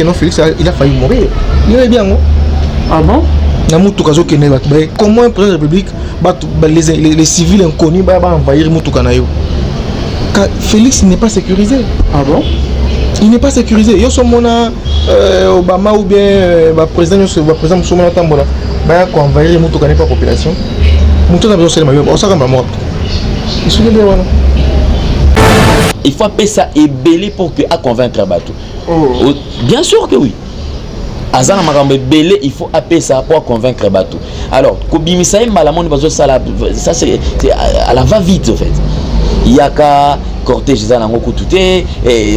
Que non, Félix, il a failli mourir. Yoyebi yango. Ah bon? Na mutuka azokende, bato baye. Comment un président de la République, bato les civils inconnus baya baenvahir mutuka na yo? Félix n'est pas sécurisé. Ah bon? Il n'est pas sécurisé. Yo so mona Obama ou bien baprésident nyonso, baprésident mosusu, omona otambola, baya koenvahir mutuka ne pa population. Moto aza besoin osalema, yo osaka mbala moko esoki nde wana. Il faut apesa ebele pour que aconvaincre bato. Oh. Bien sûr que oui, aza na makambo ebele, il faut apesa po aconvaincre bato. Alors kobimisa ye mbala moni bazosala ça, c'est à la va vite en fait. Yaka cortège eza nango kutu te,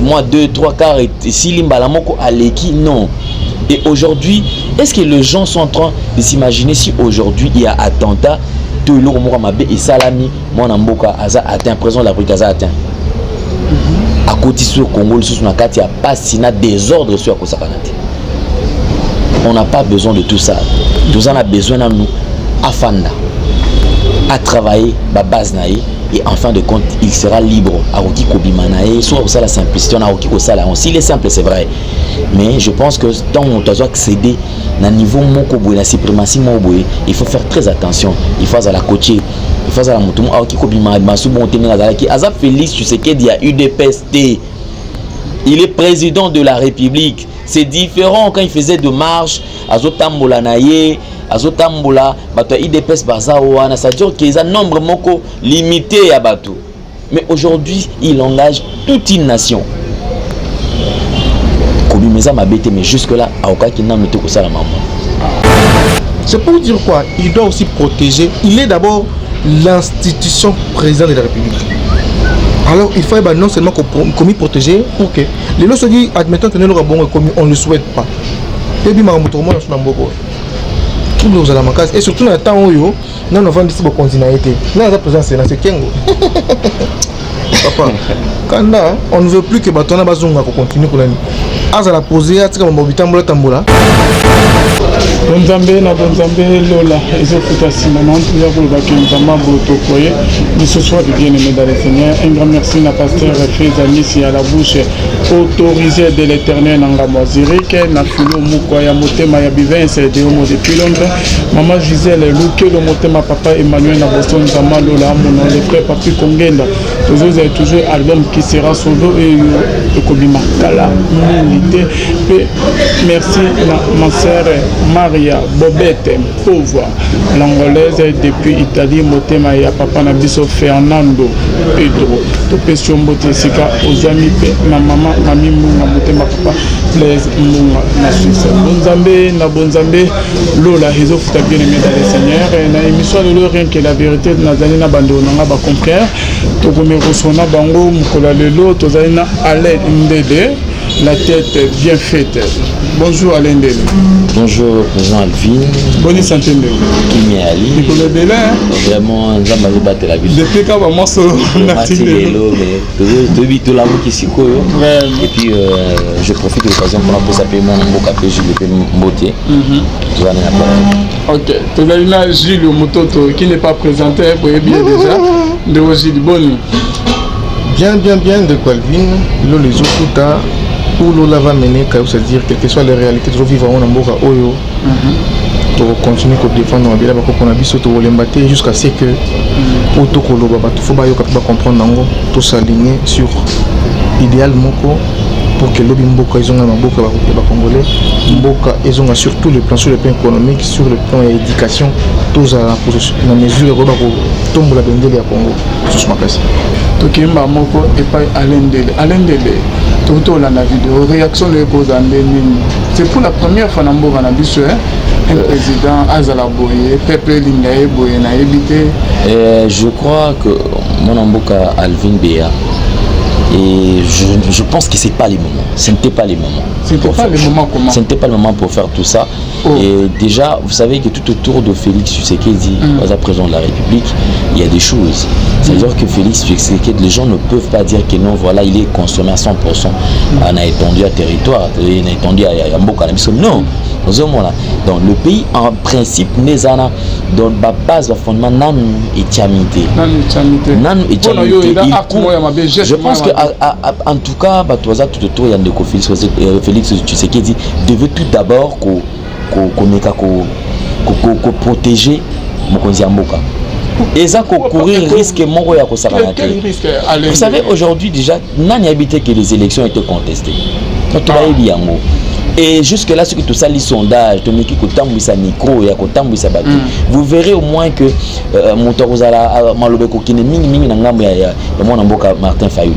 moi 2 3 quarts esili, mbala moko aleki. Non. Et aujourd'hui, est-ce que les gens sont en train de s'imaginer, si aujourd'hui il y a attentat to eloko moko mabe esalami, mwana mboka aza atteint, président de la République aza atteint, akoti sur Congo lisusu na kati ya pasi na désordre so ya kosakana te? On n'a pas besoin de tout ça. Toza na besoin nanu afanda, atravailler babase na ye, et en fin de compte il sera libre, akoki kobima na ye. Soki akosala simplicité wana, akoki kosala yango. S'il est simple, c'est vrai, mais je pense que ntango moto azo accéder na niveau moko boye, na suprématie moko boye, il faut faire très attention. Il faut azala coaché, il faut azala moto akoki kobima masu bongo te. Ndenge azalaki, aza Félix Tshisekedi ya UDPS te, il est président de la République. C'est différent quand il faisait de marche, azotambola na ye, azotambola, bato ya UDPS baza wana, c'est-à-dire que eza nombre moko limité ya bato. Mais aujourd'hui il engage toute une nation. Kobima eza mabe te, mais jusque là akokaki nano te kosala mamo. C'est pour dire quoi? Il doit aussi protéger. Il est d'abord l'institution président de la République. Alors il faut, bah, non seulement qu'on protéger pour que les lois se disent, admettons que nous bon comme on ne le souhaite pas. Et puis makambo tokomona so na mboka trouble ozala makasi, et surtout na temps oyo nano avandisi bokonzi na ye te. Nani aza président Sénat? C'est Kengo. Papa kanda, on ne veut plus que bato wana bazonga kocontinue kolani. Azala posé, atika mambo bitambola tambola. Bonzambe na bonzambe, lola ezofuta nsima na ntuya kolobaki Nzambe abotoko ye lisusu wapi. Bien aimé dans le Seigneur, un grand merci na pasteur Fezamisi à la bouche autorisée de l'Éternel na ngambo ya Zurich, na filo mokwa ya motema ya Bivince de Omo depuis Londres, mama Gisèle Lukelo, motema papa Emmanuel na Boston. Nzambe alola amona le frère Papi Kongenda. Tozozala toujours album qui sera solo oyo ekobima kala mingi te. Mpe merci na ma sœur Maria Bobete Mpova, l'Angolaise depuis Italie, motema ya papa na biso Fernando Pedro, topesi yo mbote esika ozwami. Mpe na mama Mami Mbunga, motema papa Blaise Mbunga na Suisse. Bonzambe na bonzambe, lola ezofuta. Bien aimé dans le Seigneur, na émission lelo Rien que la vérité, nazali na bandeko na nga, baconfrère, tokomi kosona bango. Mokolo ya lelo tozali na Alain Ndele, la tête bien faite. Bonjour Alain Ndele. Bonjour président Alvin. Bonne santé, ndeko. Kimia ali. Mikolo ebele. Vraiment, Nzambe azobatela biso. Depuis ka bamosolo. Mati lelo, mais toyebi tolamuki sikoyo. Et puis je profite de l'occasion mpona kopesa mpe mwana mboka mpe Jules mpe mbote. Toza na porte. Ok, tozali na Jules Mototo qui n'est pas présenté, boyebi ye déjà. Ndeko Jules, boni? Bien, bien, bien, ndeko Alvin. Lolo ezokuta où lola va mener, c'est-à-dire quelle que soit les réalités tozovivre yango na mboka oyo, tokocontinue kodéfendre mabele bakoko na biso, tokolemba te jusqu'à ce que oyo tokoloba bato faut bayoka mpe bacomprendre yango. Tosaligne sur idéal moko pour que lobi mboka ezonga na maboko ya bacongolais, mboka ezonga sur tous les plans, sur le plan économique, sur le plan ya éducation, tozala na mesure ya koyeba kotombola bendele ya Congo lisusu makasi. Tokeyemba moko epai Alendele. Alendele, toki tolanda video, réaction na ekozala nde nini? C'est pour la première fois na mboka na biso un président azala boye, peuple elinga ye boye, nayebi te. Je crois que mon mboka Alvin Béa et je pense que c'est pas les moments. Ce n'était pas les moments. Ce n'était pas les moments comment? Ce n'était pas le moment pour faire tout ça. Oh. Et déjà, vous savez que tout autour de Félix Tshisekedi, président de la République, il y a des choses. C'est-à-dire que Félix Tshisekedi, les gens ne peuvent pas dire que non, voilà, il est consommé à 100%. On a étendu à territoire, il a étendu à Mboka. Non. Ozomona, donc le pays en principe nde eza na donc babase, bafondement nanu etiami te. Nanu etiami te. Nanu etiami te. Je pense que en tout cas bato baza tout autour ya ndeko Félix Tshisekedi devait tout d'abord komeka koprotéger mokonzi ya mboka. Eza kocourir risque moko ya kosakana te. Vous savez, aujourd'hui déjà nani ayebi te que les élections étaient contestées? Bato bayebi yango. Et jusque là, soki tosali sondage, tomeki kotambwisa micro ya kotambwisa bato, vous verrez au moins que moto akozala maloba ekokende mingimingi na ngambo ya mwana mboka Martin Fayulu.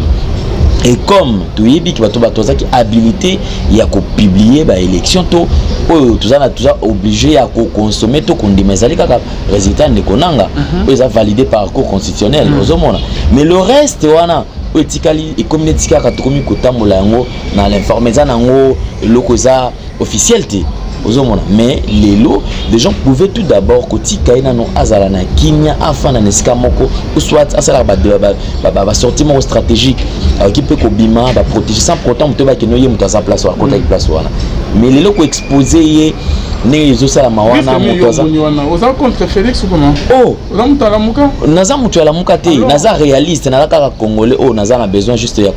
Et comme toyebi ke bato bazalaki habilité ya kopublier baélection, to oyo toza na toza obligé ya kokonsommer to kondima ezali kaka résultat ndeko nanga oyo eza validé par cour constitutionnelle. Ozomona, mais le reste wana oyo etikali ekomi neti kaka tokomi kotambola yango na l'informe, eza nango eloko eza officiel te. Ozomona, mais lelo des gens pouvaient tout d'abord kotika ye nano azala na kimia, afanda na esika moko, ou soit asalaka basortie moko stratégique. Akoki mpe kobima, baprotéger sans pourtant moto bakende ye moto aza place wana, akotaki place wana. Mais lelo koexposer ye ndenge ezosalama wana, moto aza Oza contre Félix ou comment? Oh. Oza moto alamuka? Naza moto alamuka te. Naza réaliste, naza kaka Congolais oyo naza na besoin juste ya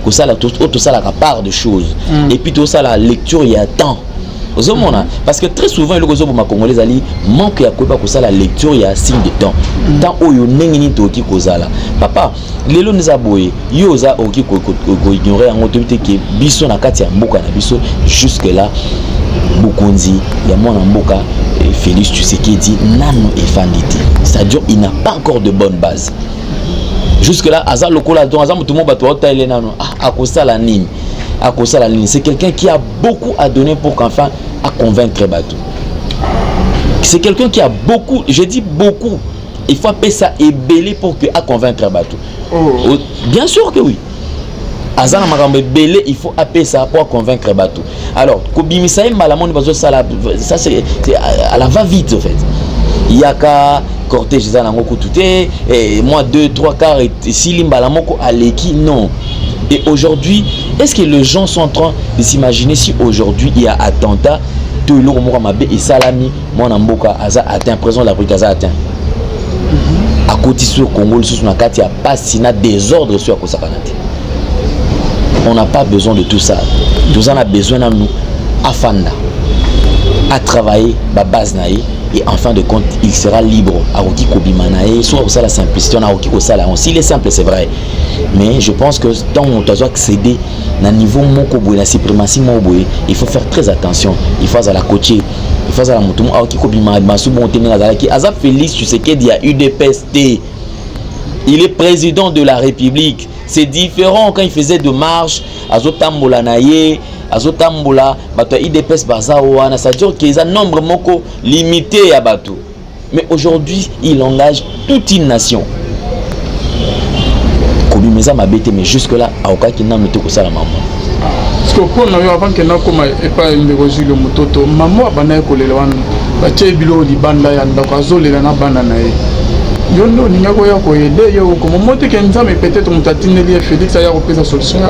kosala oyo tosalaka part de choses et puis tosala lecture ya temps. Ozomona, parce que très souvent eloko ezoboma Congolais ezali manque ya koyeba kosala lecture ya signe de temps. Temps oyo ndenge nini tokoki kozala, papa? Lelo nde eza boye, yo oza okoki koignorer yango. Toyebi te ke biso na kati ya mboka na biso, jusque là bokonzi ya mwana mboka Félix Tshisekedi nano efandi te, c'est-à-dire il n'a pas encore de bonne base jusque là. Aza lokola, donc aza moto mo bato baotaele nano, ah, akosala nini, akosala nini. C'est quelqu'un qui a beaucoup à donner pour qu'enfin à convaincre bato. C'est quelqu'un qui a beaucoup, je dis beaucoup, il faut appeler ça ebele pour que à convaincre bato. Oh. Bien sûr que oui, aza na makambo ebele, il faut apesa po convaincre bato. Alors kobimisa ye mbala moni bazosala ça, c'est à la va vite en fait. Yaka cortège eza nango kutu te, moi deux trois quarts esili, mbala moko aleki. Non. Et aujourd'hui, est-ce que les gens sont en train de s'imaginer, si aujourd'hui il y a attentat to eloko moko mabe esalami, mwana mboka aza atteint, président de la République aza atteint, akoti sur Congo lisusu na kati ya pasi na désordre so ya kosakana te? On n'a pas besoin de tout ça. Toza na besoin nanu afanda, à travailler babase na ye, et en fin de compte il sera libre, akoki kobima na ye. Soki akosala simplicité wana, akoki kosala yango. S'il est simple, c'est vrai, mais je pense que ntango moto azo accéder na niveau moko boye, na suprématie moko boye, il faut faire très attention. Il faut azala coaché, il faut azala moto akoki kobima masu bongo te ndenge azalaki. Aza Félix Tshisekedi ya UDPS te, il est président de la République. C'est différent quand il faisait de marche, azotambola na ye, azotambola, bato ya UDPS baza wana, c'est-à-dire que eza nombre moko limité ya bato. Mais aujourd'hui il engage toute une nation. Kobima eza mabe te, mais jusque là akokaki nano te kosala mama. Parce que mpo na yo, avant ke nakóma epai ndeko Jules Mototo, mama abandaki kolela wana, batie biloko libanda ya ndako, azolela na bana na ye. Yo nde olingaki oya koaider ye, okoma te ke Nzambe peut-être moto atindeli ye Félix aya kopesa solution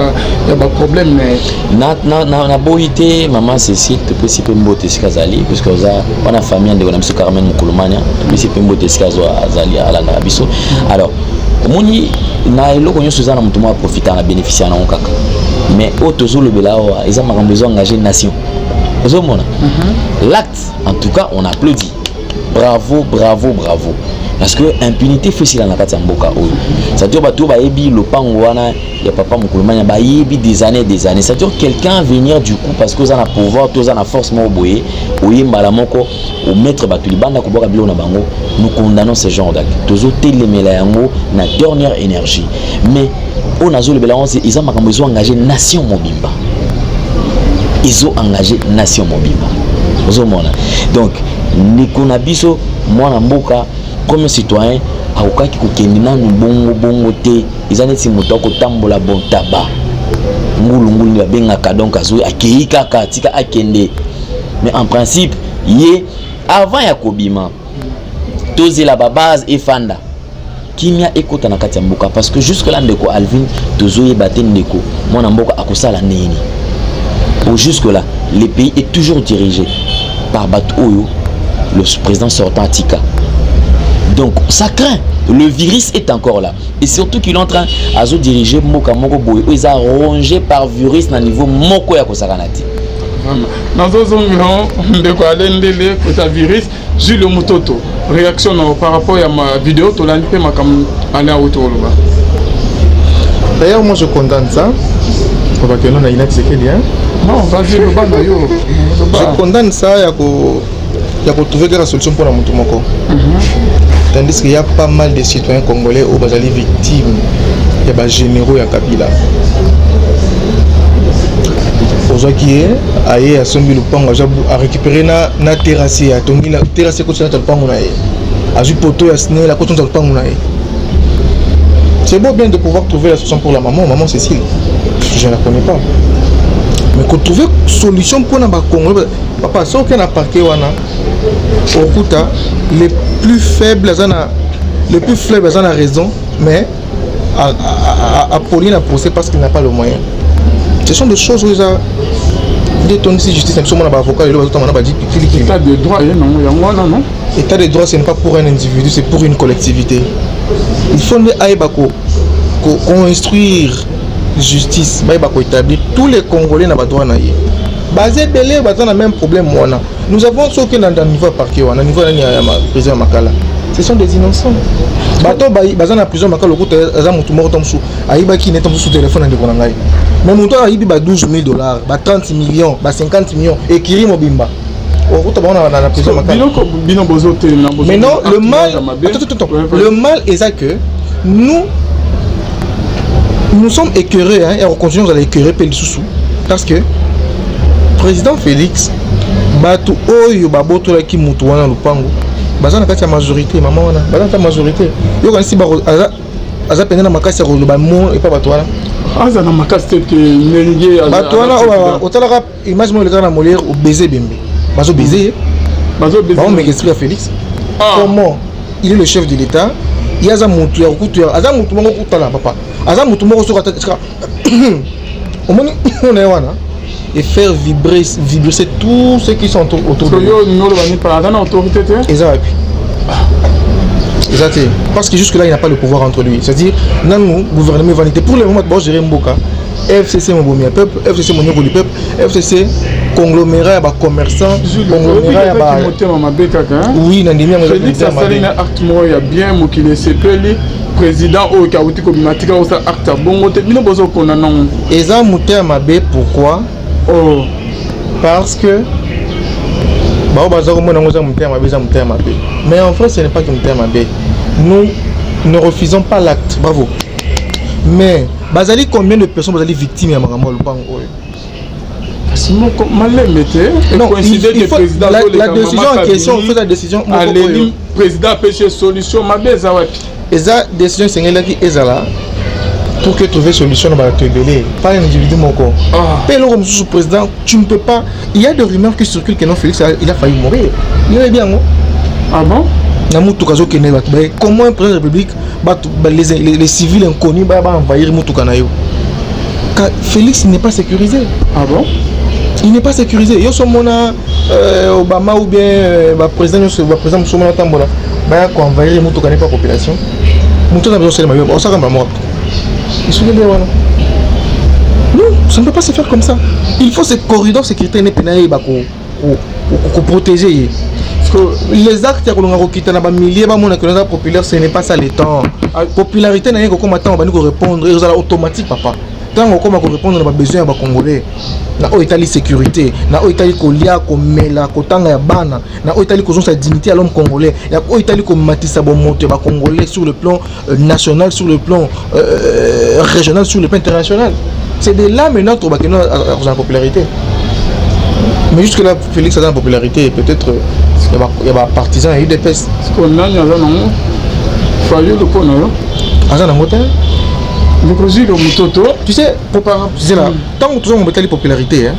ya baproblème na ye. Naboyi te. Mama Cécile, topesi mpe mbote esika azali, puisque oza wana famille ya ndeko na biso Carmen Mokulumania. Topesi mpe mbote esika azali, alandaka biso. Alors omoni, na eloko nyonso eza na moto moko aprofita na bénéficie nango kaka. Mais oyo tozolobela awa eza makambo ezo engage nation. Ozomona, l'acte en tout cas on applaudit, bravo, bravo, bravo, parce que impunité faut esila na kati ya mboka oyo. C'est-à-dire bato oyo bayebi lopango wana ya papa Mokulumania, bayebi des années, des années. C'est-à-dire quelqu'un venir du coup, parce que oza na pouvoir to oza na force moko boye, oye mbala moko omettre bato libanda, kobwaka biloko na bango, nous condamnons ce genre d'acte. Tozotelemela yango na dernière énergie. Mais oyo nazolobela yango, eza makambo ezo engage nation mobimba, ezo engage nation mobimba. Ozomona, donc ndeko na biso mwana mboka, premier citoyen, akokaki kokende nanu bongo bongo te. Eza neti moto akotambola bontaba ngulungulu nde babengaka. Donc azwi, akei kaka, tika akende. Mais en principe ye avant ya kobima, tozela babase efanda, kimia ekota na kati ya mboka, parce que jusque là, ndeko Alvin, tozoyeba te ndeko mwana mboka akosala nini. Po jusque là le pays est toujours dirigé par bato oyo le président sortant atika. Donc ça craint, le virus est encore là, et surtout qu'il est en train azo diriger mboka moko boye oyo eza rongé par virus na niveau moko ya kosakana te. Nazozongela ndeko alendele kota virus. Jules Mutoto, réaction na par rapport ya ma vidéo tolandi mpe makambo ale auti koloba. D'ailleurs, moi je condamne ça. Obakeno na ina Tshisekedi, hein. Non, vas-y, loba na yo. Je condamne ça ya kotrouver kaka solution mpona motu moko, tandis qu'il y a pas mal de citoyens congolais oyo bazali victime ya bagénéraux ya Kabila. Ozwaki ye, aye, asombi lupango, arécupéré na terrasse, atongi na terrasse, ekoti na lupango na ye, azwi poto ya SNEL, akoti na lupango na ye. C'est beau bien de pouvoir trouver la solution pour la maman, maman Cécile, je ne la connais pas, mais kotrouver solution mpona bacongolais, papa, soki na parquet wana okuta les plus faibles aza na, le plus faible aza na raison, mais apoli na procès parce qu'il n'a pas le moyen. Ce sont des choses oyo eza nde etondisi justice na biso. Mona baavocat lelo bazotanga na badi kilikili. État de droit ye nango yango wana, non? État de droit, ce n'est pas pour un individu, c'est pour une collectivité. Il faut nde ayeba koinstruire justice, bayeba koétablir tous les Congolais na badroit na ye. Baza ebele, baza na même problème wana. Nous avons, soki na niveau ya parquet wana, niveau nani ya prison ya Makala, ce sont des innocents. Bato baza na prison Makala, lokuta aza motu moko to mosusu ayibaki nete mosusu telefone na ndeko na ngai, mais moto oyo ayibi ba 12 000 $, ba 30 millions, ba 50 millions, ekiri mobimba, okuta bango na prison Makala. Biloko bino bozotelema. Mais non, le mal, attends, attends, attends. Le mal eza que nous, nous sommes écœurés, hein, et on continue à écœurer mpe lisusu, parce que président Félix, bato oyo babotolaki motu wana lupango baza na kati ya majorité. Mama wana baza na kati ya majorité. Yokanisi aza pene na makasi ya koloba mo epa bato wana? Aza na makasi te ke ndenge Bato wana oyo otalaka image moko elekaka na Molière, obeze ebembe, bazobeze ye, baomeka esprit ya Félix. Comment? Il est le chef de l'État. Ye aza motu ya kokutu, aza motu moko kotala, papa, aza motu moko soki omoni na ye wana et faire vibrer, vibrer tous ceux qui sont autour de lui. Aza na autorité te? Eza wapi? Eza te, parce que jusque là il n'a pas le pouvoir entre lui, c'est-à-dire nanu gouvernement vanité. Pour le moment bon, gérer mboka, FCC mobomi ya peuple, FCC monyokoli peuple, FCC conglomérat ya bacommerçant, conglomérat ya ba Motema mabe kaka. Oui, na ndimi yango. Félix asali na acte moko ya bien, mokili esepeli. Président oyo kauti kobima tika kosala acte ya bongo te, bino bozokona nango. Eza motema mabe. Pourquoi? Oh. Parce que bao baza komona yango eza motema mabe, eza motema mabe, mais en vrai ce n'est pas que motema mabe. Nous ne refusons pas l'acte, bravo, mais bazali combien de personnes bazali victime ya makambo ya lupango oyo? Kasi moko malembe te. Non, il faut la décision en question, fait la décision. Aleli président apesi solution, mabe eza wapi? Eza décision esengelaki ezala pour que trouver solution na bato ebele, pas un individu moko. Mpe eloko mosusu, président, tu ne peux pas. Il y a des rumeurs qui circulent que non, Félix, il a failli mourir. Yo oyebi yango? Ah bon? Na mutuka azokende, bato baye. Comment un président de la République, bato les civils inconnus baya baenvahir mutuka na yo? Félix n'est pas sécurisé. Ah bon? Il n'est pas sécurisé. Yo so mona Obama ou bien baprésident nyonso, baprésident mosusu mona otambola, baya koenvahir mutuka ne pa population, moto aza besoin osalema yo osaka mbala moko esoki nde wana. Non, ça ne peut pas se faire comme ça. Il faut ce corridor sécuritaire ne pena yeba koprotéger ye. Les actes ya kolonga kokita na bamilliers bamonaka eza populaire, ce n'est pas ça le temps. Popularité na ye kokóma ntango bandi korépondre, ezala automatique, papa. Ntango okóma korépondre na babesoin ya bacongolais, na oyo etali sécurité, na oyo etali kolia, komela, kotanga ya bana, na oyo etali kozongisa dignité ya l'homme congolais, ya oyo etali komatisa bomoto ya bacongolais sur le plan national, sur le plan régional, sur le plan international, c'est de là maintenant tobakende akozala popularité. Mais jusque là Félix aza na popularité, peut-être ya bapartisan ya UDPS. Nani aza nango? Fayulu mpo na yo? Aza nango te. Ndeko Zilo Mototo. Tu sais, zela, ntango tozongo etali popularité,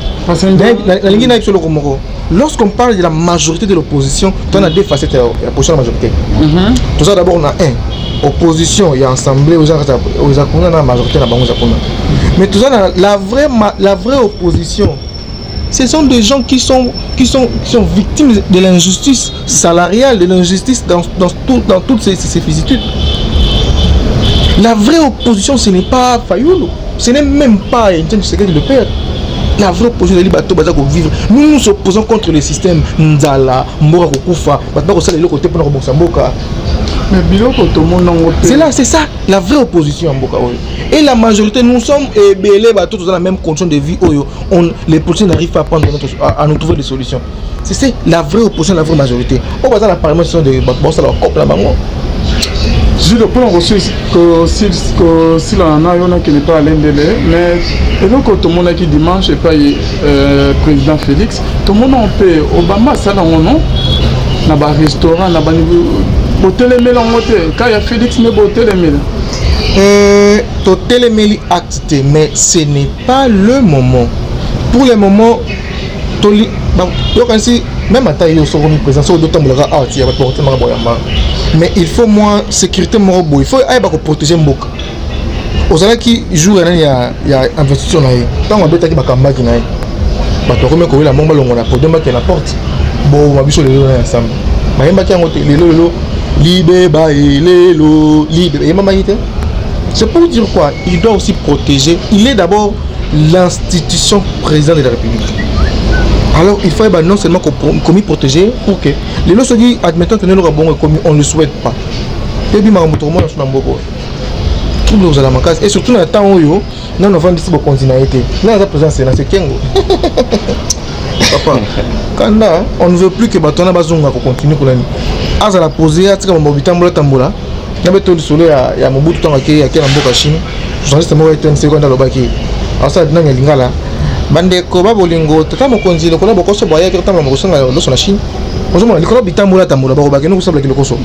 nalingi na biso eloko moko. Lorsqu'on parle de la majorité de l'opposition, toza na deux facettes ya position ya majorité. Toza d'abord na un opposition ya assemblée oyo eza kuna na majorité na bango, eza kuna, mais toza na la vraie opposition. Ce sont des gens qui sont victimes de l'injustice salariale, de l'injustice dans toutes ces vicissitudes. La vraie opposition, ce n'est pas Fayoulou. Ce n'est même pas Etienne Tshisekedi le père. La vraie opposition, c'est bato baza vivre. Nous nous opposons contre le système nzala, mboka kokufa, bato bakosala eloko te mpona kobongisa mboka. Mais biloko tomona yango te. C'est là, c'est ça, la vraie opposition ya mboka oyo. Et la majorité, nous sommes ebele bato toza la même condition de vie oyo. Les politiciens n'arrivent pas à nous trouver des solutions. C'est la vraie opposition, la vraie majorité. Oyo baza na parlement, ce sont des bato basala bakope na bango. Jules, mpona kosilana na yo, nakende mpe alendele, mais eloko tomonaki dimanche epai président Félix, tomona mpe Obama asala yango no na barestaurant na baniveau. Botelemeli yango te ka ya Félix nde botelemela? Totelemeli acte te, mais ce n'est pas le moment. Pour le moment, toli yokanisi même ata yo soki omi président, soki ozotambolaka awa ti ya bato bakotemaka boyamba, mais il faut mwa sécurité moko boye, il faut ayeba koprotéger mboka. Ozalaki jour ya nani ya investiture na ye, ntango abetaki bakambaki na ye, bato bakomi kowela mbongo, balongo na podium, bakende na porte boma biso. Lelo na ensemble bayembaki yango te. Lelo lelo libeba elelo libeba eyembamaki te. C'est pour dire quoi? Il doit aussi protéger. Il est d'abord l'institution président de la République. Alors il faut, non seulement komi protéger pour que lelo soki, admettons que neloko bongo ekomi, on ne le souhaite pas, ebimaka moto komona so na mboka oyo trouble kozala makasi, et surtout na temps oyo nano avandisi bokonzi na ye te. Nani aza président Sénat? C'est Kengo. Papa kanda, on ne veut plus que bato wana bazonga kocontinue kolani. Azala posé, atika mambo bitambola tambola na beto. Lisolo ya Mobutu, ntango ake na mboka Chine, journaliste moko etnc kwanda alobaki, asala nani ya lingala: "Bandeko babolingo, tata mokonzi lokola bokoso boyaki kotambola mokosenga loso na Chine." Ozomona likolo bitambola tambola, bakobakende kosabolaki lokoso.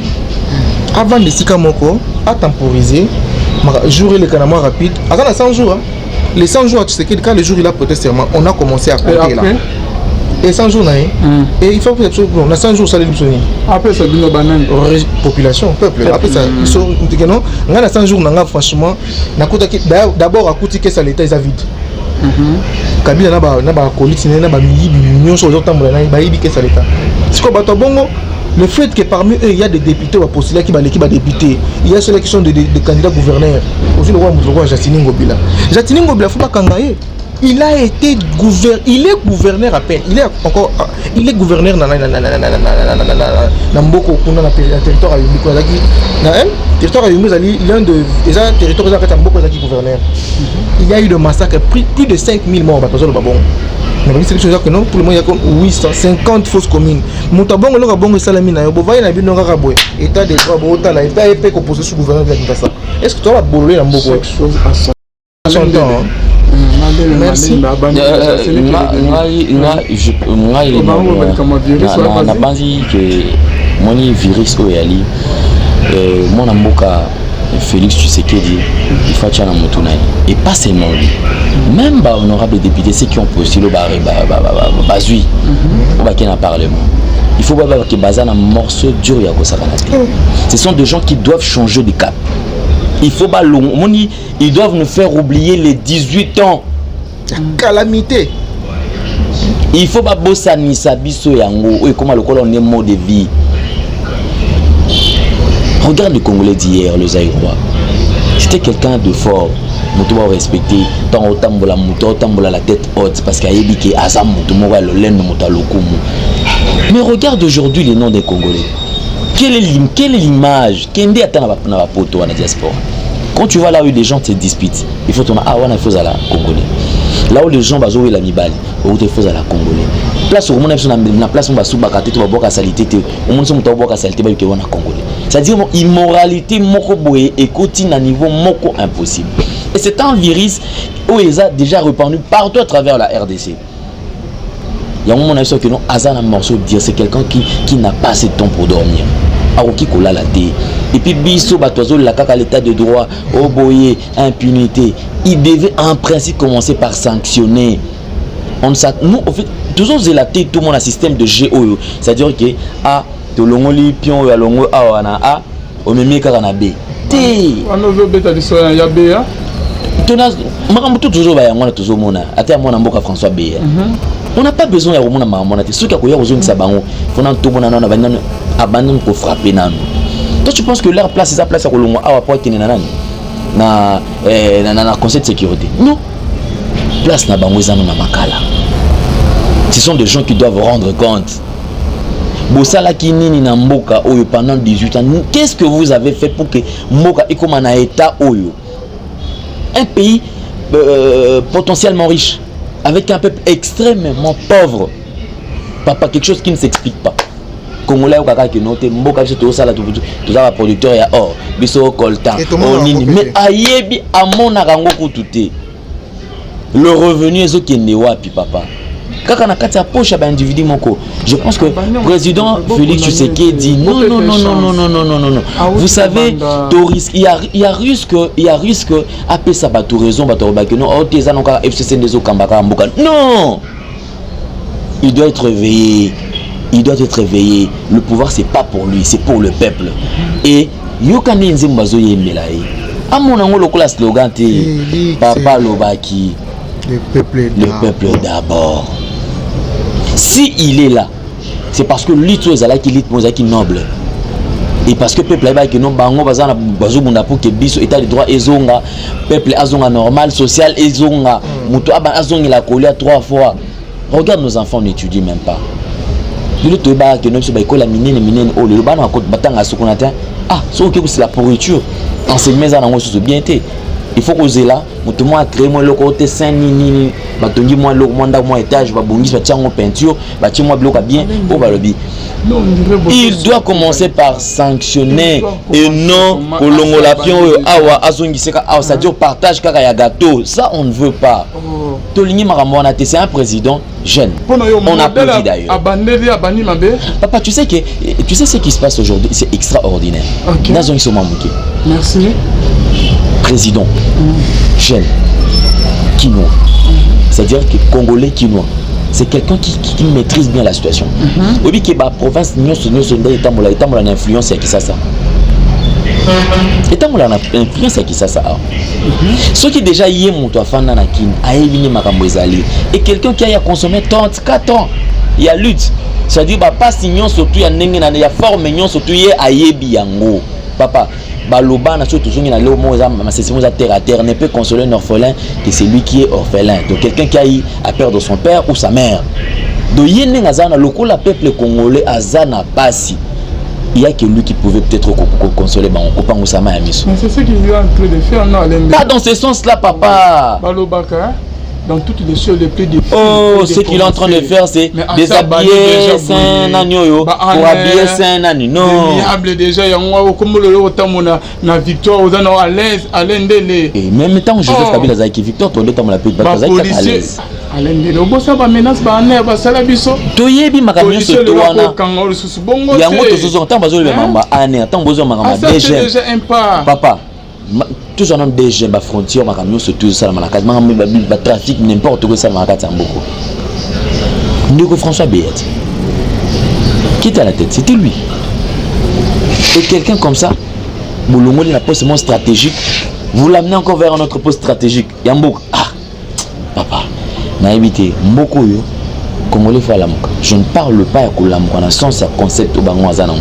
Avanda esika moko, atemporiser, jour eleka na mwa rapide. Aza na 100 jours, hein. Les 100 jours à Tshisekedi, quand le jour il a prêté serment, on a commencé à compter là et 100 jours na ye. Et il faut que na 100 jours osaleli biso nini? Apesa bino banani? Population, peuple. Apesa biso non. Ngai na 100 jours na nga, franchement, nakutaki d'abord, akuti caisse ya l'État eza vide. Kabila na bakoliti na bamiyibi nyonso ozotambola na ye, bayibi caisse ya l'État. Sikoyo bato ya bongo, le fait que parmi eux il y a des députés bapostulaki, baleki badéputé, il y a ceux-là qui sont des candidats gouverneurs ozwi, lokola moto lokola Gentiny Ngobila. Gentiny Ngobila, faut bakanga ye. Il a été gouverneur, il est gouverneur à peine, il est encore, il est gouverneur na mboka kuna na territoire ya Yumbi. Kuna azalaki na territoire ya Yumbi, ezali l'un de, eza territoire eza kati ya mboka, ezalaki gouverneur. Il y a eu de massacre, plus de 5000 morts. Bato bazoloba bongo, mais babisi biso eza que non, pour le moment il y a comme 850 fausses communes. Moto abongo, eloko abongo esalami na yo, bovai na bino kaka boye, état de droit bootala état ye mpe kopose sous gouverneur ya Kinshasa. Est ce que toza babolole na mboka oyo? Son temps. Merci. Ngai nabanzi ke moni virus oyo eyali mwana mboka Félix Tshisekedi, il faut atia na motu na ye, et pas seulement lui, même bahonorable député, ceux qui ont postulé, bazwi oyo bakei na parlement, il faut babake baza na morceau dur ya kosakana te. Ce sont des gens qui doivent changer de cap. Il faut balongo omoni, ils doivent nous faire oublier les 18 ans. Calamité. Il faut babosanisa biso yango oyo ekóma lokola on est mode de vie. Regarde le Congolais d'hier, le Zaïrois, c'était quelqu'un de fort, moto barespecte. Ntango otambola, moto otambola la tête haute, parce que ayebi ke aza moto moko ya lolendo, moto ya lokumu. Mais regarde aujourd'hui les noms des Congolais. Quelle est l'image? Kende ata na bapoto wana, diaspora, quand tu vois là où les gens se disputent, il faut tona ah wana, il faut zala Congolais. Là où les gens bazowela mibali outa, il faut zala Congolais. Place okomona biso na place mo basubaka te to babwaka saleté te, omoni so moto abwaka saleté, bayike wana Congolais. C'est-à-dire immoralité moko boye ekoti na niveau moko impossible, et c'est un virus oyo eza déjà répandu partout à travers la RDC. Yango mona biso ke non, aza na morceau dire, c'est quelqu'un qui n'a pas assez de temps pour dormir, akoki kolala te. Et puis biso bato azolela kaka l'état de droit, oboye impunité. Il devait en principe commencer par sanctionner. On ne nous, au fait, tozozela te. Tout monde système de jeu oyo, c'est-à-dire que a tolongoli pion oyo, alongo awa na a, omemi kaka na b te. Wana ozobeta liso ya b. Tona makambo to tozoba yango wana, tozomona ata ya mwana mboka François Beya. On n'a pas besoin ya komona makambo wana te. Soki akoya kozongisa bango, fona ntomona nano abandi nano, abandi nano kofrappe nano. Toi, tu penses que leur place eza place ya kolongwa awa po akende na nani, na conseil de sécurité? Non, place na bango eza no na Makala. Ce sont des gens qui doivent rendre compte. Bosalaki nini na mboka oyo pendant 18 ans? Qu'est-ce que vous avez fait pour que mboka ekoma na état oyo? Un pays potentiellement riche avec un peuple extrêmement pauvre, papa, quelque chose qui ne s'explique pas. Congolais ayokaka ke no te, mboka biso tozosala, toza baproducteur ya or, biso coltan Et nini, yango mais pe. Ayebi, amonaka yango kutu te. Le revenu ezokende wapi, papa? Kaka na kati ya poche ya baindividu moko. Je pense que président Félix Tshisekedi, non, non, non, non, non, non, non, non, non, non, vous savez, to risque, il y a risque apesa bato raison, bato balobaki non, oh te, eza no kaka FCC nde ezokamba kaka mboka. Non, il doit être éveillé, il doit être éveillé. Le pouvoir, c'est pas pour lui, c'est pour le peuple. Et yoka nde nzembo bazoyembela ye, amona yango lokola slogan te. Félix. Papa alobaki: Le peuple le peuple d'abord. Si il est là, c'est parce que lutte oyo ezalaki lutte moko ezalaki noble et parce que peuple ayebaki no bango baza na bazobunda pour ke biso état de droit ezonga, peuple azonga normal, social ezonga, moto azongela kolia trois fois. Regarde, nos enfants n'étudient même pas. Lelo toyebaka ke no biso baekole ya minene minene oyo lelo bana batanga sukuna te. Ah, soki oke kosila pourriture, enseignement eza nango susu bien te. Il faut kozela moto moko acrée mwa eloko te, saint nini, batongi mwa eloko, mwa ndako, mwa étage, babongisi, batia yango peinture, batie mwa biloko ya bien oyo balobi. Il doit commencer par sanctionner et non kolongola pion oyo awa, azongiseka awa, c'est-à-dire partage kaka ya gâteau. Ça, on ne veut pas. Tolingi makambo wana te. C'est un président jeune, on applaudit d'ailleurs. Abandeli, abandi mabe. Papa, tu sais que, tu sais ce qui se passe aujourd'hui, c'est extraordinaire. Nazongisa mwa moke. Merci. Président jeune kinois, c'est-à-dire que congolais kinois, c'est quelqu'un qui maîtrise bien la situation. Oyebi ke baprovince nyonso nyonso nde etambola, etambola na influence ya Kisasa, etambola na influence ya Kisasa awa. Soki déjà ye moto afanda na Kini, ayebi nde makambo ezali. Et quelqu'un qui aya consommé 34 ans ya lutte, c'est-à-dire bapasi nyonso tu ya ndenge na ya forme nyonso tu, ye ayebi yango. Papa, baloba na soki tozongi na leo moko eza masese moko eza terre à terre: ne peut consoler un orphelin que celui qui est orphelin. Donc quelqu'un qui a eu à perdre son père ou sa mère. Donc ye ndenge aza na lokola peuple congolais aza na pasi, il y a que lui qui pouvait peut-être consoler bango, kopangusama ya miso. Mais c'est ce qu'il est en train de faire, non, Alain? Pas dans ce sens là, papa. Balobaka, hein? Dans toutes les choses les plus difficiles. Oh, ce qu'il est en train de faire, c'est déshabiller saint nani oyo pour habiller saint nani. Non. Diable déjà yango okomolo otamona na victoire, oza na à l'aise, Alain Ndele. Et même temps Joseph Kabila azalaki victoire, tondo tambola pe bato azalaki kaka à l'aise. Alain Ndele, obosa bamenace baane basala biso. Toyebi makambo nyonso to wana. Okanga lisusu bongo. Yango tozozonga ntango bazoloba makambo ya ane, ntango bozwa makambo ya DGM. Déjà un pas. Papa, tozwa nano DGM, bafrontière, makambo nyonso to ezosalama na kati, makambo batrafic, n'importe quoi esalama na kati ya mboka. Ndeko François Beya qui était à la tête, c'était lui. Et quelqu'un comme ça, bolongoli na poste moko stratégique, vous l'amenez encore vers un autre poste stratégique ya mboka. Ah papa, nayebi te. Mboka oyo, congolais faut alamuka. Je ne parle pas ya kolamuka na sens ya concept oyo bango aza nango,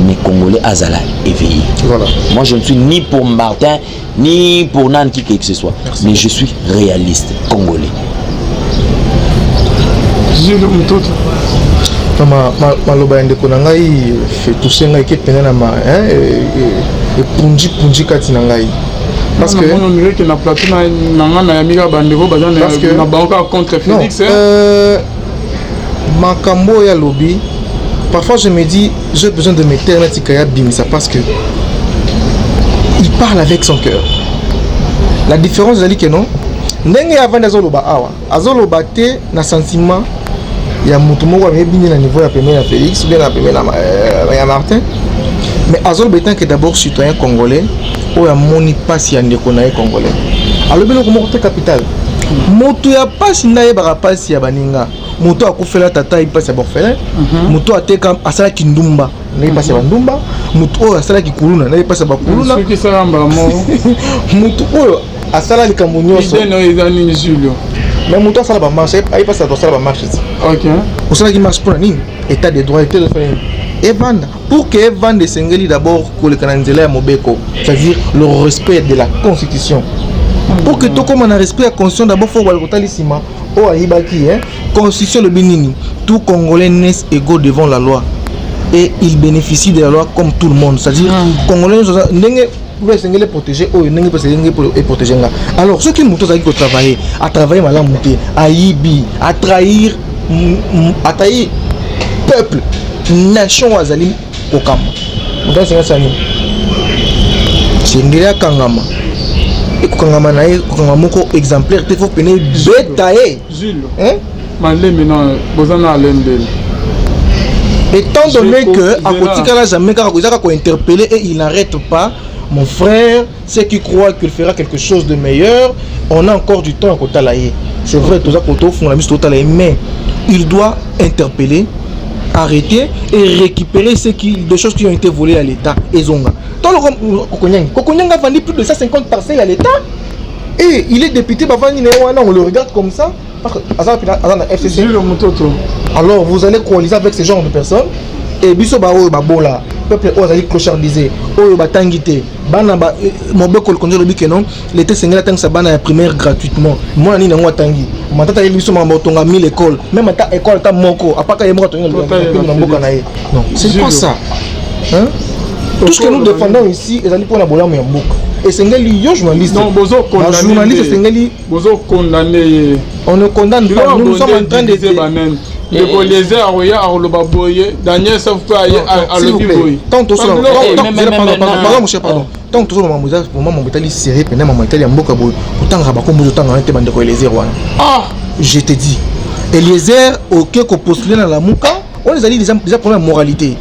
mais congolais azala éveillé. Voilà. Moi, je ne suis ni pour Martin ni pour nan qui que ce soit. Merci. Mais je suis réaliste congolais. Jules Mutoto. Maloba ya ndeko na ngai etouche ngai ke mpenza na ma epunji-punji kati na ngai parce que on dirait que na plateau na nga nayambi kaka bandeko baza na bango kaka contre Félix. Makambo oyo alobi, parfois je me dis, j'ai besoin de me taire, natika ya bimisa, parce que il parle avec son cœur. La différence ezali ke non, ndenge avandi azoloba awa, azoloba te na sentiment ya motu moko ameyebi nde na niveau ya pembeni ya Félix ou bien na pembeni ya Martin, mais azoloba etant que d'abord citoyen congolais oyo amoni mpasi ya ndeko na ye congolais. Alobi eloko moko te capital. Moto ya mpasi nde ayebaka mpasi ya baninga. Moto akufela tata ayebi mpasi ya baorphelin. Moto ateka, asalaki ndumba, nayebi mpasi ya bandumba. Moto oyo asalaki kuluna nayebi mpasi ya bakuluna. Soki esala mbala moko. Moto oyo asala likambo nyonso. Idée na oyo eza nini, Julio? Mais moto asala bamarche, ayi mpasi tosala bamarche ti. Osalaki marche mpona nini? État de droit, état de droit nini evanda? Pour que evanda, esengeli d'abord koleka na nzela ya mobeko, c'est-à-dire le respect de la Constitution. Pour que tokóma na respect ya Constitution, d'abord faut bala kotali nsima oyo ayibaki. Constitution elobi nini? Tout Congolais naissent égaux devant la loi et il bénéficie de la loi comme tout le monde, c'est-à-dire Congolais nyonso ndenge loi esengeli protéger oyo, ndenge mpe esengeli eprotéger nga. Alors soki moto azalaki kotravailler, atravaille malamu te, ayibi, atrahir, atrahir peuple, nation oyo azali kokamba, moto asengi asala nini? Esengeli akangama. Ekokangama na ye, kokangama moko exemplaire te, faut pene beta ye. Jules. Hein? Malemi na boza na alendele. Étant donné que akotikala jamais kaka, eza kaka kointerpeller et il n'arrête pas. Mon frère, ceux qui croient qu'il fera quelque chose de meilleur, on a encore du temps à kotala ye. C'est vrai, toza kotofungola miso, totala ye, mais il doit interpeller, arrêter et récupérer ce qui des choses qui ont été volées à l'État. Ezonga tolo. Kokonyang, Kokonyang a vendu plus de 150 parcelles à l'État et il est député. Bavandi na ye wana, on le regarde comme ça parce que aza na FCC. Jules Mototo. Alors vous allez coaliser avec ce genre de personnes et biso baoyo babola, peuple oyo azali clochardisé, oyo batangi te, bana mobeko likonzi olobi ke non, l'État esengeli atangisa bana ya primaire gratuitement. Mwana nini yango atangi? Matata ayebi biso makambo otonga 1000 école, même ata école ata moko apaka ye moko atongi na mboka na ye. Non, c'est pas ça, hein? Tout ce que nous défendons ici ezali mpona bolamu ya mboka. Esengeli yo journaliste, journaliste, esengeli Bozokondamner ye. On ne condamne pas, nous, nous sommes en train de Ndeko Eliezer akoya akoloba boye, Daniel Safu mpe aye alobi boye. Pardon, mon cher, pardon. Tant tozoloba mambo, eza vraiment mambo etali sérieux mpena, mambo etali ya mboka boye. Kotangaka bakombo, ozotangaka te bandeko Eliezer wana. Je te dis, Eliezer oke kopostuler na Lamuka wana, ezali déjà problème ya moralité,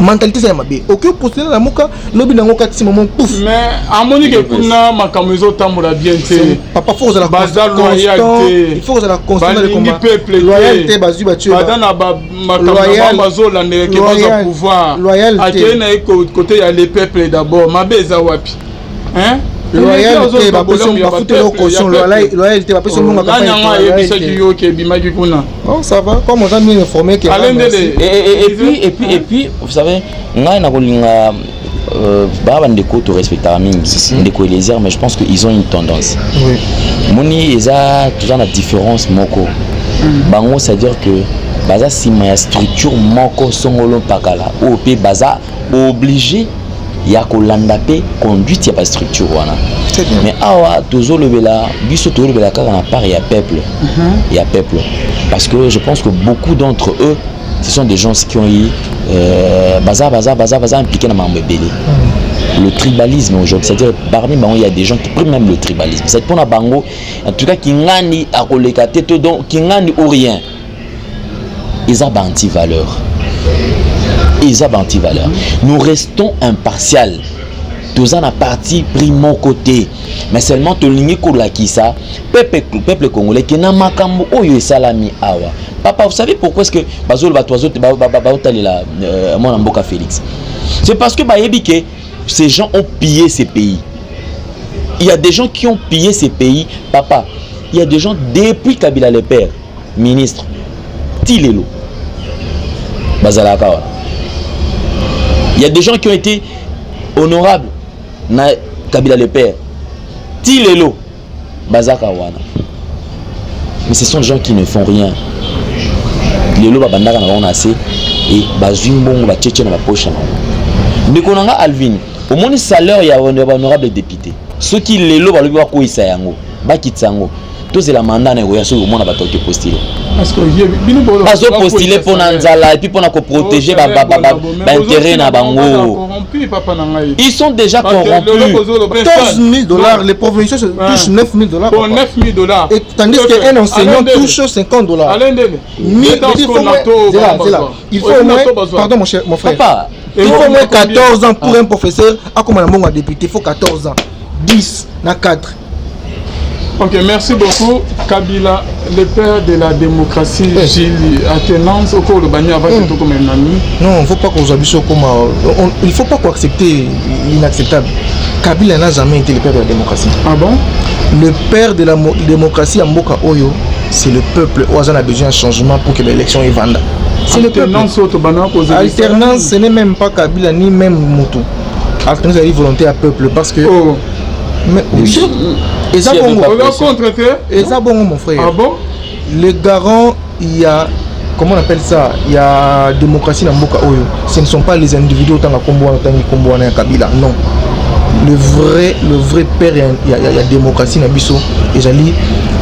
mentalité eza ya mabe. Oke postuler na Lamuka, lobi nango kati momo, pouf. Mais amoni ke kuna makambo ezotambola bien te. Papa, faut kozala Baza loyal te. Il faut kozala constant. Balingi peuple. Loyal te, bazwi batie. Baza na makambo na bango, bazolandela ke bazwa pouvoir. Akei na ye côté ya le peuple d'abord, mabe eza wapi, hein? Loyal te, bafutela caution. Loyal te, bapesi mbongo. Nani yango ayebisaki yo ke ebimaki kuna? Bon, ça va, comme oza bien informé que Et puis vous savez, ngai na kolinga baa bandeko, torespectaka mingi ndeko Eliezer, mais je pense que ils ont une tendance. Moni eza toza na différence moko bango, c'est à dire que baza nsima ya structure moko songolo mpakala oyo mpe baza obligé ya kolanda mpe conduite ya bastructure wana. Mais awa tozolobela, biso tozolobela kaka na part ya peuple, ya peuple, parce que je pense que beaucoup d'entre eux, ce sont des gens qui ont eu baza impliqué na makambo ebele. Le tribalisme aujourd'hui, c'est-à-dire parmi bango, il y a des gens qui prennent même le tribalisme. C'est mpona bango, en tout cas, kingani akoleka te to, donc kingani ou rien. Eza ba antivaleur, eza ba antivaleur. Nous restons impartial, toza na parti pris moko te, mais seulement tolingi kolakisa peuple congolais ke na makambo oyo esalami awa. Papa, vous savez pourquoi est-ce que bazoloba bato baotalela mwana mboka Félix? C'est parce que bayebi ke ces gens ont pillé ces pays. Il y a des gens qui ont pillé ces pays, papa. Il y a des gens depuis Kabila le père, ministre, ti lelo bazalaka wana. Il y a des gens qui ont été honorables na Kabila le père, ti lelo bazaka wana. Mais ce sont des gens qui ne font rien. Lelo babandaka na bango na se e bazwi mbongo, batietie na bapoche na bango. Ndeko na nga Alvin, omoni salaire ya bahonorable député, soki lelo balobi bakweyisa yango, bakitisa yango, tozela mandat na ekoya, soki omona bato oke postuler, bazopostuler mpo na nzala et puis mpona koprotéger baintérêt na bango. Ils sont déjà corrompus. 14 000 dollars, les provinciaux touchent 9 000 dollars. 9 000 dollars. Et tandis qu'un enseignant touche 50 dollars. Il faut au moins, pardon mon cher, mon frère. Papa, il faut au moins 14 ans pour un professeur akoma na mbongo ya député. Il faut 14 ans. 10 na 4. Ok, merci beaucoup. Kabila, Le père de la démocratie, Eh. Gilles Attenance, okoloba nini avant que tokoma nani? Non, faut pas kozwa biso koma, il faut pas koaccepter l'inacceptable. Kabila n'a jamais été le père de la démocratie. Ah bon? Le père de la démocratie ya mboka oyo, c'est le peuple oyo aza na besoin ya changement pour que l'élection evanda. C'est le peuple. Alternance oyo tobandaka kozela. Alternance, ce n'est même pas Kabila ni même mutu. Alternance ezali volonté ya peuple parce que Oh. Mais oui, eza S'il y avait bongo. pas Oza pression. contre te? Eza bongo, mon frère. Ah bon? Le garant, il y a, comment on appelle ça, il y a démocratie na mboka oyo, ce ne sont pas les individus. Otanga kombo wana, otangi kombo wana ya Kabila, non. Le vrai père ya démocratie na biso ezali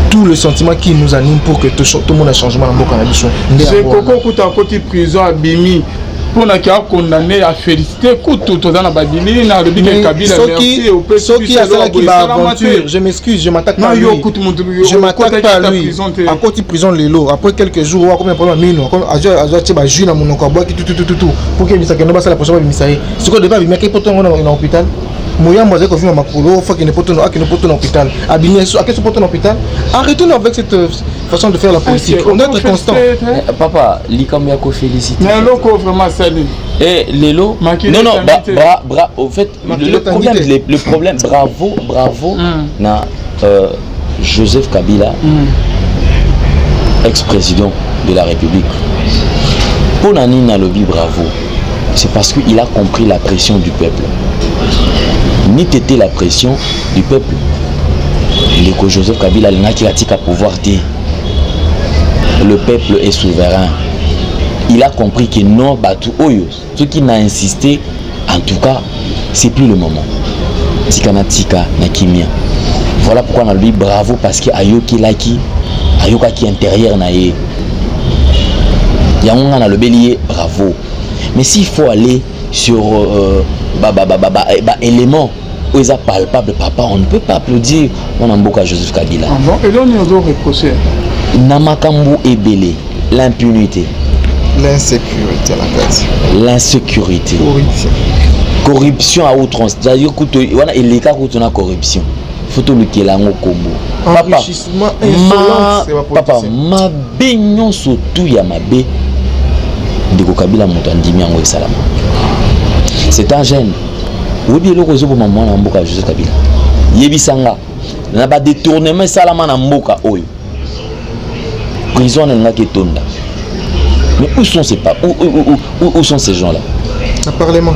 tout le sentiment qui nous anime pour que tout le monde a changement na mboka na biso nde yango wana. Koko kuta akoti prison, abimi mpona ke acondamné, afélicité kutu. Toza na babilini na alobi ke Mais Kabila soki merci, opesi soki biso eloko asalaki boye, esalama baaventure te. Je m'excuse, je m'attaque Na pas à yo lui. kutu mutu Je m'attaque pas à okotaki lui. prison te. Akoti prison lelo, après quelques jours akomi na problème ya mino, azwa atie bajus na monoko, abwaki tutututu pour ke ebisaka ndo basala prochain, babimisa ye. Sikoyo depa abimiaki poto yango na hôpital. Moyambo azali kovima makolo, fo akende poto, akende poto na hôpital, abimi, akende so poto na hôpital. Arrêtons avec cette façon de faire la politique, on doit être constant. Eh, papa, likambo ya kofélicité. Mais eloko vraiment asali. Et lelo, Makili non, non, etangi te. au fait, Makili le etangi problème, te. le problème, bravo, bravo, na Joseph Kabila, ex-président de la République. Pour nani nalobi bravo, c'est parce qu'il a compris la pression du peuple. N'eût été la pression du peuple, ndeko Joseph Kabila alingaki atika pouvoir te. Le peuple est souverain. Il a compris que non, batu oyo, ce qui n'a insisté, en tout cas, c'est plus le moment. Tika na tika na kimia. Voilà pourquoi on a lui bravo, parce que ayokelaki, ayokaki intérieur na ye. Yango nga nalobeli ye bravo. Mais s'il faut aller sur ba élément oyo eza palpable, papa, on ne peut pas applaudir mwana mboka Joseph Kabila. Ah bon? Eloko nini ozo reproche? Na makambo ebele: l'impunité, l'insécurité na kati, l'insécurité, corruption. Corruption à outrance, c'est-à-dire kutu wana eleka kutu na corruption, faut tolukela yango kombo. Papa, enrichissement, insolence ya papa, bapoliticien. Mabe nyonso tu ya mabe, ndeko Kabila moto andimi yango esalama. C'est un jeune. Oyebi eloko ezoboma mwana mboka Joseph Kabila? Yebisanga, na badétournement esalama na mboka oyo, prison wana elingaki etonda. Mais où sont ces pas où, où, où, où, où sont ces gens là? Na parlement.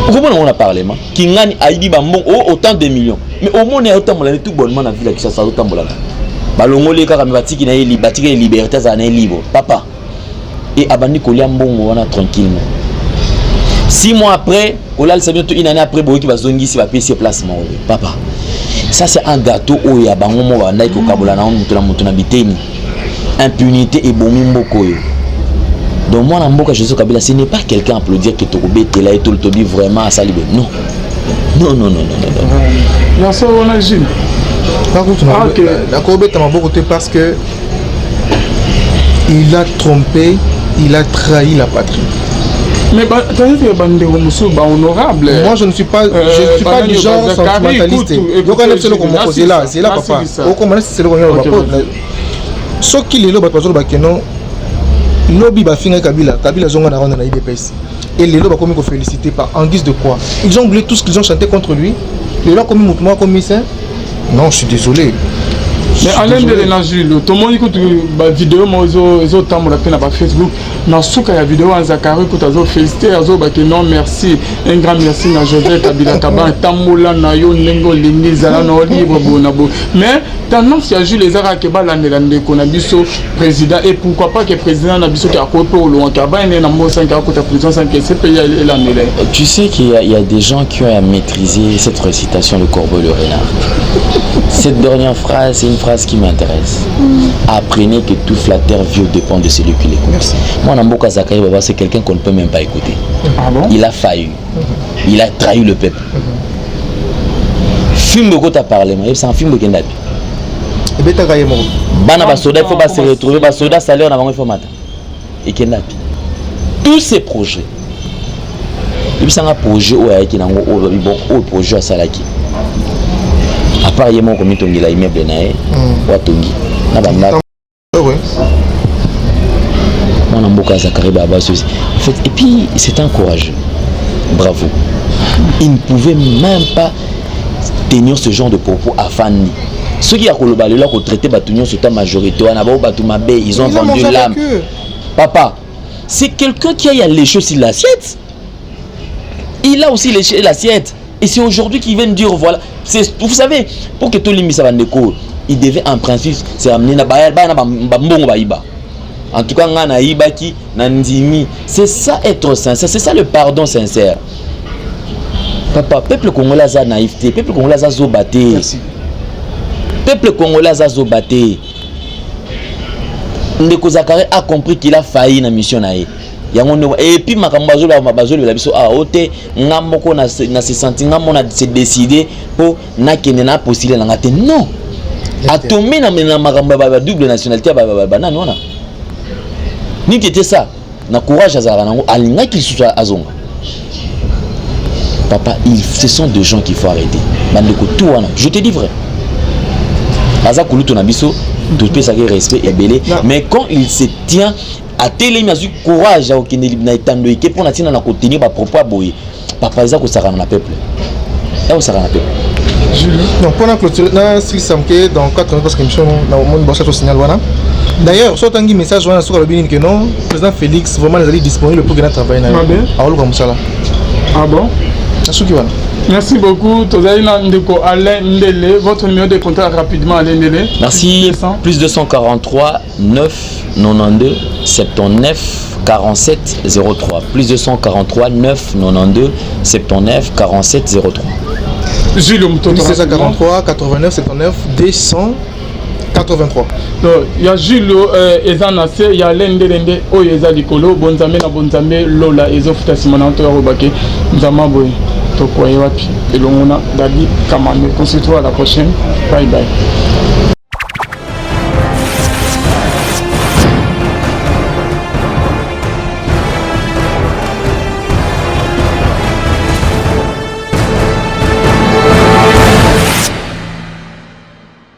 Okomona ngo na parlement, Kingani ayibi bambongo oh, autant de millions, mais omoni azotambola ne tout bonnement na ville ya Kinshasa. Azotambola na balongoli ye kaka, me batiki na ye batiki ye liberté, azala na ye libre, papa, e abandi kolia mbongo wana tranquillement. 6 mois après, kolalisa bino to une année après, boyoki bazongisi, bapesi ye place moko boye. Papa, ça c'est un gâteau oyo ya bango moko bandaki kokabola na moto na moto na biteni. Impunité ebomi mboka oyo. Donc mwana mboka Joseph Kabila, ce n'est pas quelqu'un à applaudir que tokobetela ye to tobi vraiment asali boye. Non, non, non, non, non, non, non. Ya solo wana, Gilles? Par contre, Ah, ok. nakobeta maboko te parce que il a trompé, il a trahi la patrie. Mais tandis que bandeko mosusu bahonorable. Moi, je ne suis pas du genre sentimentaliste. Yoka nde eloko moko, zela, zela, papa, okomana sisi eloko nyonso. Ok, Papa, soki lelo bato bazoloba keno lobi bafingaki Kabila, Kabila azonga na ronde na UDPS, et lelo bakomi koféliciter par en guise de quoi? Ils ont oublié tout ce qu'ils ont chanté contre lui. Lelo akomi motu moko akomi saint? Non, je suis désolé. Mais Alain Ndele na Jules, tomoni kutu bavideo moko ezotambola mpe na bafacebook. Na suka ya video wana, Zakari kutu azofélicité, azobake non, merci, un grand merci na Joseph Kabila Kaba, tambola na yo ndenge olingi, ezala na libre boye na boye. Mais tendance ya Jules eza kaka ke balandela ndeko na biso président, et pourquoi pas ke président na biso ke akoki mpe olongwaki avandi na mbo sanke akota prison sanke cpi elandela ye. Tu sais qu'il y a des gens qui ont maîtrisé cette récitation, le corbeau et le renard. Cette dernière phrase, c'est une phrase qui m'intéresse. Apprenez que tout flatteur vit aux dépens de celui qui l'écoute. Merci. Moi, Namboka Zakaï Baba, c'est quelqu'un qu'on ne peut même pas écouter. Ah bon? Il a failli. Il a trahi le peuple. Film que tu as parlé, c'est un film qui est Ebetaka ye moko. Bana basoda, il faut pas se retrouver basoda, salaire na bango il faut mata ekenda pi. Tous ces projets, ebisanga projet oyo ayaki nango oyo babi bon, oyo projet asalaki, à part ye moko komitongela immeuble na ye oyo atongi na bandako. Zacharie Bababaswe. En fait, et puis c'est un courageux. Bravo. Il ne pouvait même pas tenir ce genre de propos afandi. Soki ya koloba lelo, akotraite bato nyonso ta majorité wana bao bato mabe, ils ont Ils ont vendu mangé avec l'âme. eux. Papa, c'est quelqu'un qui a léché aussi l'assiette. Il a aussi léché l'assiette. Et c'est aujourd'hui qu'il vient dire voilà. Vous savez, pour que tolimbisa bandeko, il devait en principe se ramener na baya baya na bambongo bayiba. En tout cas, nga nayibaki na ndimi. C'est ça être sincère, c'est ça le pardon sincère. Papa, peuple congolais aza naïf te, peuple congolais aza zoba te. Merci. Peuple congolais aza zoba te. Ndeko Zacharie a compris qu'il a failli na mission na ye. Yango nde et puis makambo bazoloba, bazolobela biso awa o te, nga moko na se senti, nga moko na se décider mpo nakende na postule na nga te. Non, atombe na makambo ya ba double nationalité ya banani wana. Nini ete ça na courage azalaka nango, alingaki lisusu azonga. Papa, ce sont des gens qu'il faut arrêter. Bandeko tout wana, je te dis vrai, aza kulutu na biso, topesaki respect ebele. Non. Mais quand il se tient, atelemi, azwi courage ya kokende na etando eke mpo na ntina na kotenir bapropos ya boye, papa, eza kosakana na peuple, eza kosakana na peuple. Donc pour la clôture, na silisa moke dans 4 minutes parce que émission na moni bosa to signal wana. D'ailleurs, so otangi message wana, soki alobi nini ke non, président Félix vraiment ezali disponible pour que na travaille na ye. Mabe. Aoluka mosala. Ah bon? Na suki wana. Merci beaucoup. Tozali na ndeko Alain Ndele. Votre numéro de contact rapidement, Alain Ndele. Merci. 200. Plus 243 9 92 79 47 03. Plus 243 9 92 79 47 03. Jules Mutoto. 1743 89 79 283. Donc, ya Jules eza na se, ya Alain Ndele nde oyo eza likolo. Bonzambe na bonzambe, lola ezofuta nsima na to ya kobake nzambe boye tokoye wapi elongo na Dadi Kamande. On se retrouve à la prochaine. Bye bye.